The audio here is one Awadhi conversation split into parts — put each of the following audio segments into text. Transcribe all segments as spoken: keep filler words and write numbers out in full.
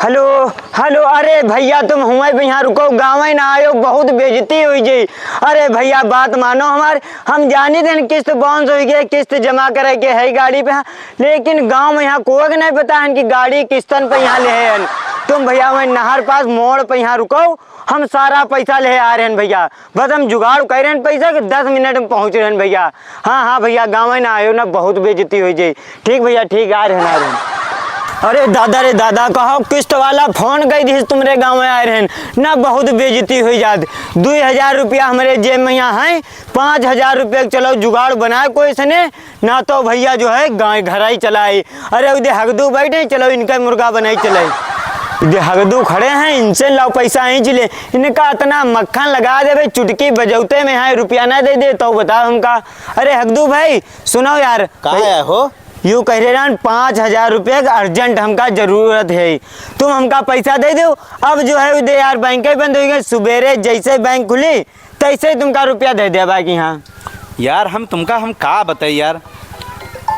हेलो, हेलो, अरे भइया, तुम हुआँ पे यहाँ रुको, गाँव ही ना आयो, बहुत बेइज्जती होइ जाई। अरे भइया, बात मानो हमार, हम जानी देन किस्त बाउंस होइ गए, किस्त जमा करे के है गाड़ी पे, लेकिन गाँव में यहाँ कोई के नहीं पता है कि गाड़ी किस्तन पे यहाँ ले हैं। तुम भइया वहीं नहर पास मोड़ पे यहाँ रुको, हम सारा पैसा ले आ रहे हैं भइया। बस हम जुगाड़ कर रहे हैं पैसा के, दस मिनट में पहुँच रहे हैं भइया। हाँ, हाँ भइया, गाँव ना आयो ना, बहुत बेइज्जती होइ जाई। ठीक भइया, ठीक, आ रहे हैं, आ रहे हैं। अरे दादा रे दादा, कहो किस्त वाला फोन कइ दिहिस तुमरे गाँव में आए रहेन ना, बहुत बेइज्जती होइ जात। दुइ हजार रुपया हमरे जेब में यहाँ है, पाँच हजार रुपया के चलो जुगाड़ बनाए कोई सने, ना तो भइया जो है गाय घराई चलाई। अरे उदे हगदू बैठे, चलो इनका मुर्गा बनाई चलाई। उदे हगदू खड़े हैं, इनसे लाओ पैसा खींच ले। इनका इतना मक्खन लगा देबे, चुटकी बजौते में है, रुपया ना दे दे तो बताओ हमका। अरे हगदू भाई, सुनो यार। का है हो? यूँ कह रहे रहन, पाँच हजार रुपये का अर्जेंट हमका जरूरत है, तुम हमका पैसा दे दो। अब जो है उदे यार, बैंक ही बंद होइ गए। सुबेरे जैसे बैंक खुली, तैसे ही तुमका रुपया दे देबा कि हाँ। यार, हम तुमका, हम का बताई यार,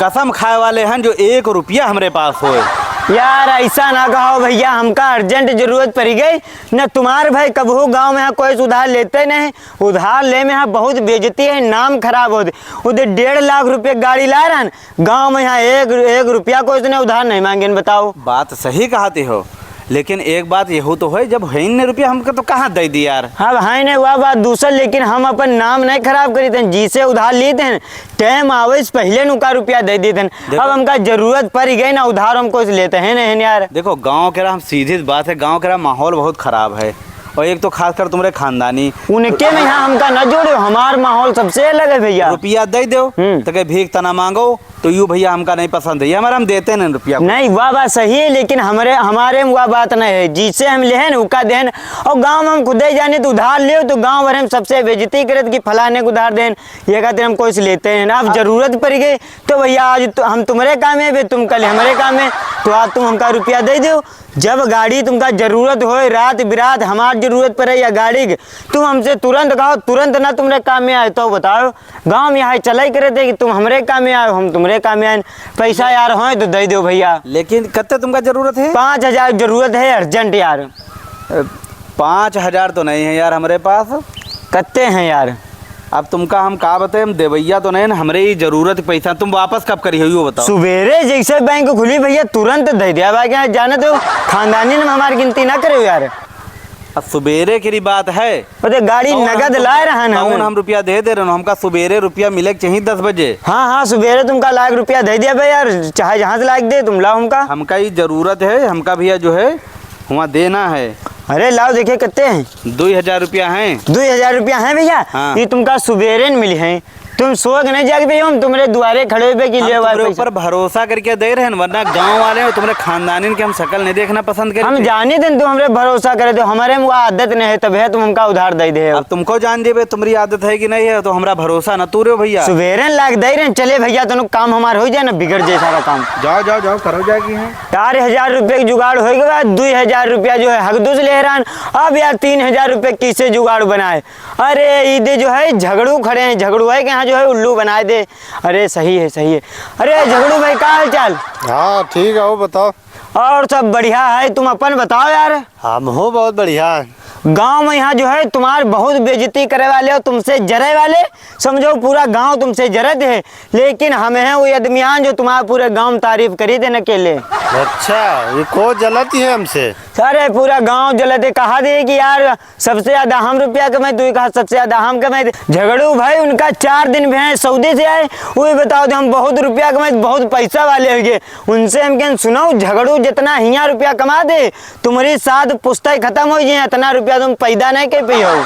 कसम खाए वाले हैं जो एक रुपया हमरे पास होए। यार, ऐसा ना कहो भइया, हमका अर्जेंट जरूरत पड़ी गई। न तुम्हार भाई कबहू गाँव में यहाँ कोई से उधार लेते नहीं, उधार ले में यहाँ बहुत बेइज्जती है, नाम खराब होत। उदे डेढ़ लाख रुपये गाड़ी लाए रहन, गाँव में यहाँ एक, एक रुपया कोई से उधार नहीं माँगेन, बताओ। बात सही कहते हो, लेकिन एक बात यहू तो है, जब है इतने रुपया हमका तो कहाँ दे दी यार। अब है नहीं वह बात दूसर, लेकिन हम अपन नाम नहीं खराब करीत हैं, जिसे उधार लीत हैं, टाइम आवे से पहले नुका रुपया दे दीत हैं। देखो। अब हमका जरूरत पड़ी गई ना, उधार हम कोई से लेते हैं नहीं यार। देखो, गाँव के रहा, हम सीधी बात है, गाँव के रहा माहौल बहुत खराब है, और एक तो खासकर तुम्हरे खानदानी। उनके में यहाँ हमका न जोड़ो, हमार माहौल सबसे अलग है भइया। रुपया दे दो, हम्म। तो कहे भीख तना माँगो, तो यू भइया हमका नहीं पसंद है, ये हमारा हम देते नहीं रुपया। नहीं, वह बात सही है, लेकिन हमरे, हमारे में वह बात नहीं है। जिसे हम लेहन, उका देहन, और गाँव में हम खुदे जानी तो उधार लेव, तो गाँव भरे में सबसे बेइज्जती करत कि फलाने को उधार देहन, ये खातिर हम कोई से लेते हैं ना। अब जरूरत पड़ी गई, तो भइया आज तो हम तुम्हरे काम है, बे तुम कल हमरे काम है, तो आज तुम हमका रुपया दे दो। जब गाड़ी तुमका जरूरत होए, रात बिरात हमार जरूरत पड़े या गाड़ी के, तुम हमसे तुरंत कहो, तुरंत ना तुम्हरे काम में आए, तो बताओ। गाँव में यहाँ चलाई करे थे कि तुम हमरे काम में आए, हम तुम्हरे काम में आए। पैसा यार होए तो दे दो भइया। लेकिन कत्ते तुमका जरूरत है? पाँच हजार जरूरत है, अर्जेंट यार। अ, पाँच हजार तो नहीं है यार हमरे पास। कत्ते हैं यार? अब तुमका हम का बताए, हम देवैया तो नहीं ना, हमरे ही जरूरत पैसा। तुम वापस कब करी हो, यो बताओ। सुबेरे जैसे बैंक खुली भइया, तुरंत दे दिया भाई, क्या जाने दो, खानदानी में हमारी गिनती ना करे यार। अब सुबेरे की बात है। अरे गाड़ी नगद लाए रहा ना कौन हम। हम रुपया दे दे रहे हो, हमका सुबेरे रुपया मिले के चाहिए दस बजे। हाँ, हाँ, सुबेरे तुमका लाख रुपया दे दिया भाई यार, चाहे जहाँ से लाख दे तुम लाओ हमका। हमका ही जरूरत है, हमका भइया जो है हुआँ देना है। अरे लाओ, देखे कितने हैं। दुई हजार रुपया हैं। दुई हजार रुपया हैं भइया? हाँ। ये तुमका सुबेरे न मिली हैं। तुम सोग नहीं जाग भइया, हम तुम्हरे दुआरे खड़े होइबे कि हम ले आवा तुम्हरे पैसा। ऊपर भरोसा करके दे रहे हैं, वरना गाँव वाले हो, तुम्हरे खानदानिन के हम शकल नहीं देखना पसंद करते। हम जानी देन तुम हमरे भरोसा करे, तो हमरे में वो आदत नहीं है, तब है तुम हमका उधार दे दे हो। अब तुमको जान जेबे तुम्हरी आदत है कि नहीं है, तो हमरा भरोसा न तूरे हो भइया। सुबेरे लाग दे रहे हैं, चले भइया, दोनों काम हमार हो जाए ना, बिगड़ जाए सारा काम। जाओ, जाओ, जाओ, करो जाएगी हैं। चार हजार रुपये के जुगाड़ होइ गवा, दुई हजार रुपया जो है हगदुस ले रहन। अब यार तीन हजार रुपये किसे जुगाड़ बनाए? अरे इदे जो है झगड़ू खड़े हैं, झगड़ू है कि यहाँ जो है उल्लू बनाए दे। अरे सही है, सही है। अरे झगड़ू भाई, का हाल चाल? हाँ, ठीक है, वो बताओ। और सब बढ़िया है, तुम अपन बताओ यार। हम हो बहुत बढ़िया। गाँव में यहाँ जो है तुम्हार बहुत बेइज्जती करे वाले और तुमसे जरे वाले, समझो पूरा गाँव तुमसे जरत है, लेकिन हम हैं वो आदमियान जो तुम्हारा पूरे गाँव में तारीफ करी देन अकेले। अच्छा, ये को जलती है हमसे? अरे पूरा गाँव जलत है, कहा दे कि यार सबसे ज्यादा हम रुपया कमाई, तू कहा सबसे ज्यादा हम कमाई। झगड़ू भाई उनका चार दिन भे सऊदी से आए, वो भी बताओ दे हम बहुत रुपया कमाई, बहुत पैसा वाले होइ गए। उनसे हम कहें सुनो झगड़ू, जितना हियाँ रुपया कमा दे, तुम्हरी सात पुस्ता ही खतम होइ जाए, इतना रुपया तुम पैदा नहीं कर पाई हो।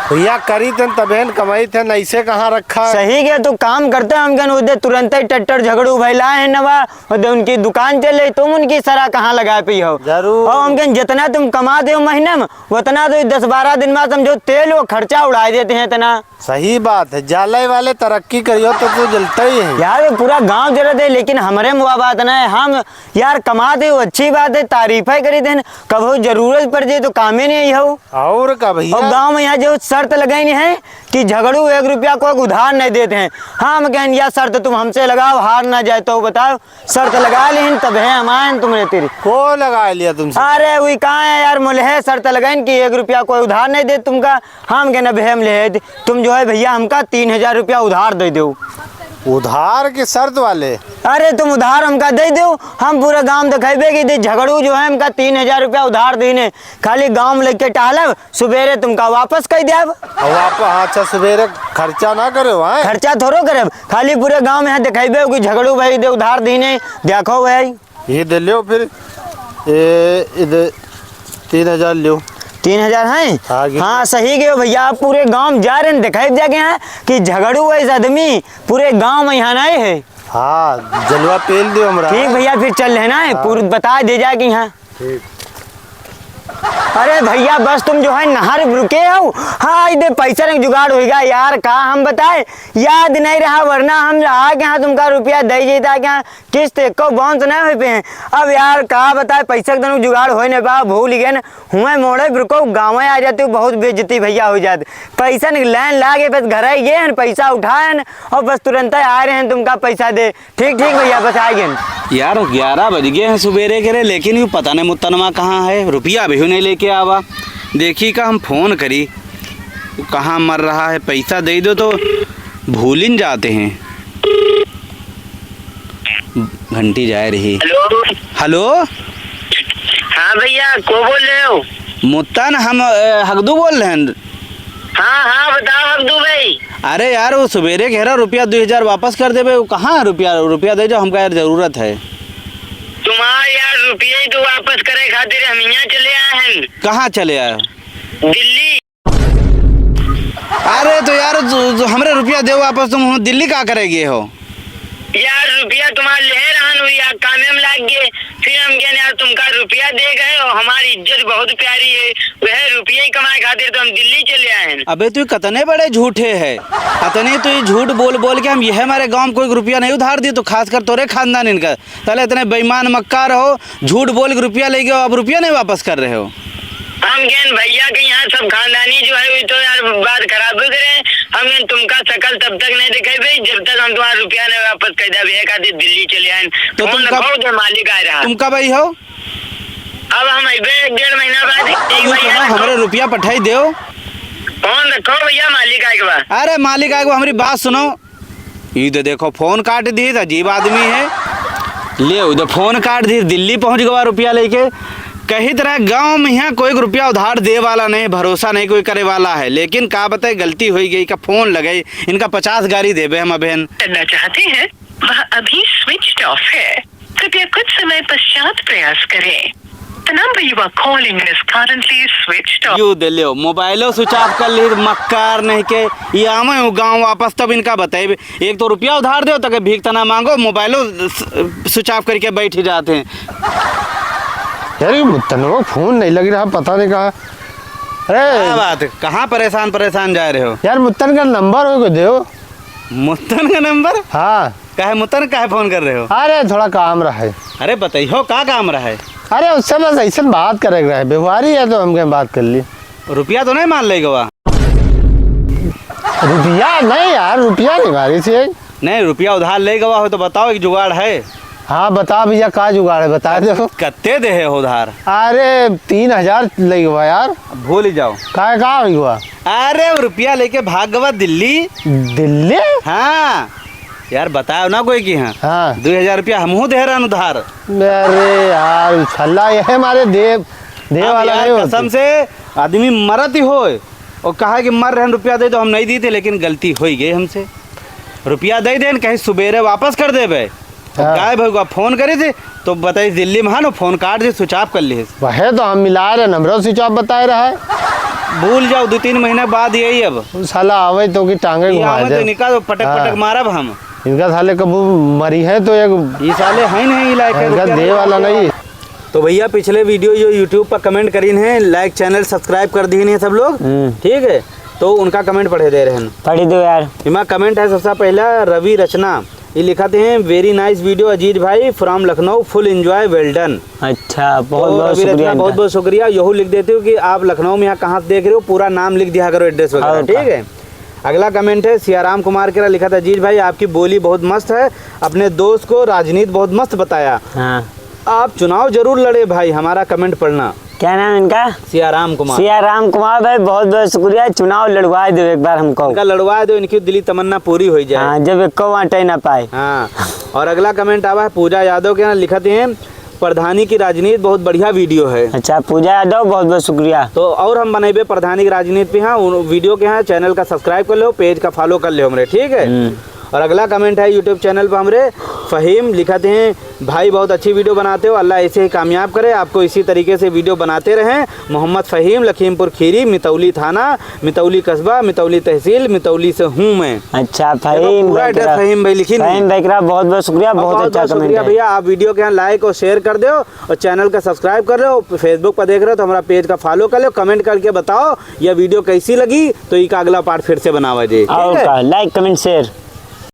भइया करी थे तबे न कमाई थे, नहीं से कहाँ रखा। सही के तू काम करते, हम कहें उदे तुरंत ही ट्रैक्टर झगड़ू भाई लाए हैं नवा, उदे उनकी दुकान चले, तुम उनकी सरा कहाँ लगा पाई हो। जरूर। और हम कहें जितना तुम कमा दे हो महीने में, उतना तो दस बारह दिन में समझो तेल वो खर्चा उड़ा देते हैं इतना। सही बात है, जाले वाले तरक्की करियो तो तू जलता ही है। यार, ये पूरा गांव जलत है, लेकिन हमरे में वो बात ना है। हम यार कमाते हो, अच्छी बात है, तारीफे करी देन, कबो जरूरत पड़ जाए तो कामे नहीं हो। और का भइया? और गांव में यहाँ जो शर्त लगाइन है कि झगड़ू एक रुपया कोई उधार नहीं देते हैं। हम कहन, "या शर्त तुम हमसे लगाओ, हार ना जाए तो बताओ।" शर्त लगा लिहिन, तब है हम आएन तुमरे तीर। को लगा लिया तुमसे? अरे, वही कहाँ है यार, मोले है शर्त लगाइन कि एक रुपया कोई उधार नहीं दे तुमका। हम कहन, "अबे हम ले, तुम जो है भैया, हमका तीन हजार रुपया उधार दे दो।" उधार की शर्त वाले? अरे, तुम उधार हमका दे दो, हम पूरे गांव देखेबे कि दे झगड़ू जो है, हमका तीन हजार रुपया उधार दीने, खाली गांव में लेके टहलब, सुबेरे तुमका वापस कइ देब। अब आप, अच्छा, सुबेरे खर्चा ना करे हो, हैं? खर्चा थोड़ो करे, खाली पूरे गांव में यहाँ देखेबे कि झगड़ू भाई दे उधार दीने, देखो भाई। ये दे लियो फिर, ये इधर तीन हजार लियो। तीन हजार है? हाँ, ये हाँ, सही गयो भैया, आप पूरे गांव में जा रहे हैं, देखाई जाके यहाँ कि झगड़ू ऐसा आदमी पूरे गांव में यहाँ नहीं है। हाँ, जलवा पेल दियो हमरा। ठीक भैया, फिर चल रहे ना, हाँ। पूरा बता दे जाके यहाँ। ठीक। अरे भैया, बस तुम जो है नहर रुके हो। हाँ, इधर पैसा नहीं जुगाड़ होइगा यार, का हम बताए, याद नहीं रहा, वरना हम आके यहाँ तुमका रुपया दे देता क्या, किस्त एको बाउंस नहीं हो पे हैं। अब यार का बताए, पैसा के तनु जुगाड़ होए नहीं बा, भूल गए न, हुए मोड़े रुको, गाँव आ जाते, बहुत बेइज्जती भैया हो जाते। पैसा नहीं लाइन लागे, बस घर ही गए हैं, पैसा उठाए हैं और बस तुरंत आ रहे हैं तुमका पैसा दे। ठीक, ठीक भैया, बस आ गए। यार, ग्यारह बज गए हैं सुबेरे के रे, लेकिन यू पता नहीं मुत्तनमा कहाँ है, रुपया अभी नहीं लेके आवा। देखी का हम फोन करी, कहाँ मर रहा है, पैसा दे दो तो भूलिन जाते हैं। घंटी जाए रही। हेलो। हेलो। हाँ भैया, को बोल रहे हो? मुत्तन, हम, अ, हगदू बोल रहे हैं। हाँ, हाँ, बताओ हगदू भाई। अरे यार, वो सुबेरे कह रहा रुपया दो हजार वापस कर देबे, वो कहाँ है रुपया? रुपया दे जाओ, हमका यार जरूरत है। तुम्हार यार रुपया ही तो वापस करे खातिर हम यहाँ चले आए हैं। कहाँ चले आए? दिल्ली। अरे तो यार, जो, जो हमरे रुपया दे वापस, तुम दिल्ली का करे गए हो? यार, रुपया तुम्हार लेहे रहन हुई, यार, कामे में लाग गए। फिर हम कहन, "यार, तुमका रुपया दे गए और हमारी इज्जत बहुत प्यारी है, वह रुपया ही कमाए खातिर तो हम दिल्ली चले आए हैं।" अबे, तू कतने बड़े झूठे है, अतने तू ये झूठ बोल बोल के हम यह हमारे गांव में कोई रुपया नहीं उधार दी, तो खासकर तोरे खानदान इनका, ताले इतने बेईमान मक्कार हो, झूठ बोल के रुपया ले गए, अब रुपया नहीं वापस कर रहे हो। हम कहन भैया के यहाँ सब खानदानी जो है, वो तो यार बात खराब हो गए। हम कहन तुमका शकल तब तक नहीं दिखाई भाई, जब तक हम तुम्हारा रुपया नहीं वापस कर दे। भैया खातिर दिल्ली चले आए। तो फोन तुम कब, रखो, उधर मालिक आ रहा। तुम कब आई हो? अब हम अबे एक डेढ़ महीना बाद। एक यूं भैया सुनो, रखो। हमरे रुपया पठाई दो। फोन रखो भैया, मालिक आए के बाद। अरे मालिक आए के बाद, हमारी बात सुनो। ई तो देखो, फोन काट दी, तो अजीब आदमी है। ले, ई तो फोन काट दी, दिल्ली पहुंच गवा रुपया लेके। कही तरह गांव में यहाँ कोई रुपया उधार दे वाला नहीं, भरोसा नहीं कोई करे वाला है। लेकिन का बताए, गलती हो गई, का फोन लगे, इनका पचास गारी देबे हम अबेन। करना चाहते हैं, वह अभी switched off है। कृपया कुछ समय पश्चात प्रयास करें। The number you are calling is currently switched off। यू दे लियो, मोबाइलो switch off कर ली, मक्कार नहीं के, ये आवे हो गाँव वापस, तब इनका बताइबे। एक तो रुपया उधार दो, तक भीख तना मांगो, मोबाइलो स-, switch off करके बैठ जाते हैं। यार, ये मुत्तन को फोन नहीं लग रहा, पता नहीं कहाँ। अरे क्या बात है, कहाँ परेशान परेशान जा रहे हो? यार, मुत्तन का नंबर हो को दो। मुत्तन का नंबर? हाँ। काहे मुत्तन, काहे फोन कर रहे हो? अरे, थोड़ा काम रहा है। अरे, बताइयो, का काम रहा है? अरे, उससे बस ऐसे बात करे के रहे, व्यवहारी है तो हम कहीं बात कर ली। रुपया तो नहीं मार ले गवा? रुपया नहीं यार, रुपया नहीं मारी थी। नहीं, रुपया उधार ले गवा हो तो बताओ, एक जुगाड़ है। हाँ, बता भैया, का जुगाड़ है, बता दो। कत्ते देहे हो उधार? अरे, तीन हजार ले गवा यार। भूल ही जाओ। काहे, का हो गवा? अरे, वो रुपया लेके भाग गवा दिल्ली। दिल्ली? हाँ। यार, बताओ ना कोई की, हाँ। हाँ। दो हजार रुपया हमहू दे रहन उधार। अरे यार, उछल्ला यह हमारे देव, देव अब वाला यार, नहीं होती। कसम से आदमी मरत ही होए और कहा कि मर रहन, रुपया दे दो, हम नहीं दी थे, लेकिन गलती हो ही गई हमसे। रुपया दे देन, कहीं सुबेरे वापस कर देबे। हाँ। गायब हो गवा, फोन करे थे, तो बताई दिल्ली में, हाँ ना, फोन काट दे, switch off कर लिए। वहे तो हम मिला रहे, नंबर switch off बताए रहा है। भूल जाओ, दो तीन महीने बाद यही अब। उ साला आवे तो की टांगे ये घुमा आवे दे। तो इनका तो पटक हाँ। पटक मारब हम। इनका साले कबू मरी है तो एक ये साले हैं नहीं इलाके इनका रुपया दे वाला नहीं। तो भैया, पिछले video जो YouTube पर comment करीन है, like channel subscribe कर दीन है सब लोग, हम्म। ठीक है, तो उनका comment पढ़े दे रहे हैं। पढ़ी दो यार। इमा comment है सबसे पहला रवि रचना, ये लिखत हैं, "Very nice video अजीज भाई, from Lucknow, full enjoy, well done।" अच्छा, बहुत और बहुत रवि रचना, शुक्रिया बहुत इनका। बहुत शुक्रिया। यहू लिख देते हो कि आप लखनऊ में यहाँ कहाँ से देख रहे हो, पूरा नाम लिख दिया करो, address वगैरह, और ठीक का? है। अगला comment है सियाराम कुमार केरा, लिखत है, "अजीज भाई, आपकी बोली बहुत मस्त है, अपने दोस्त को राजनीति बहुत मस्त बताया।" हाँ। आप चुनाव जरूर लड़े भाई, हमारा comment पढ़ना। क्या नाम इनका? सियाराम कुमार। सियाराम कुमार भाई, बहुत बहुत शुक्रिया। चुनाव लड़वा दो एक बार हमको। इनका लड़वा दो, इनकी दिली तमन्ना पूरी हो जाए। हाँ, जब एक आटे ना पाए। हाँ। और अगला comment आवा है पूजा यादव के यहाँ, लिखत हैं, "प्रधानी की राजनीति बहुत बढ़िया video है।" अच्छा, पूजा यादव, बहुत बहुत शुक्रिया। तो और हम बनेबे प्रधानी की राजनीति पे, हाँ, उन video के यहाँ channel का subscribe कर लो, page का follow कर लो हमरे, ठीक है? हम्म। और अगला comment है YouTube channel पर हमरे, फहीम लिखत हैं, "भाई बहुत अच्छी video बनाते हो, अल्लाह ऐसे ही कामयाब करे, आपको इसी तरीके से video बनाते रहें। मोहम्मद फहीम, लखीमपुर खीरी, मितौली थाना, मितौली कस्बा, मितौली तहसील, मितौली से हूँ मैं।" अच्छा, देखो, फहीम पूरा भाई address केरा। फहीम भाई लिखी नहीं। फहीम भाई केरा बहुत बहुत शुक्रिया, और बहुत बहुत अच्छा बहुत comment शुक्रिया है। भैया, आप video के यहाँ like और share कर दो और channel का subscribe कर लो। Facebook पर देख रहे हो तो हमारा page का follow कर लो, comment करके बताओ यह video कैसी लगी, तो इका अगला part फिर से बनावा जाए, ठीक और है? का, like, comment, share।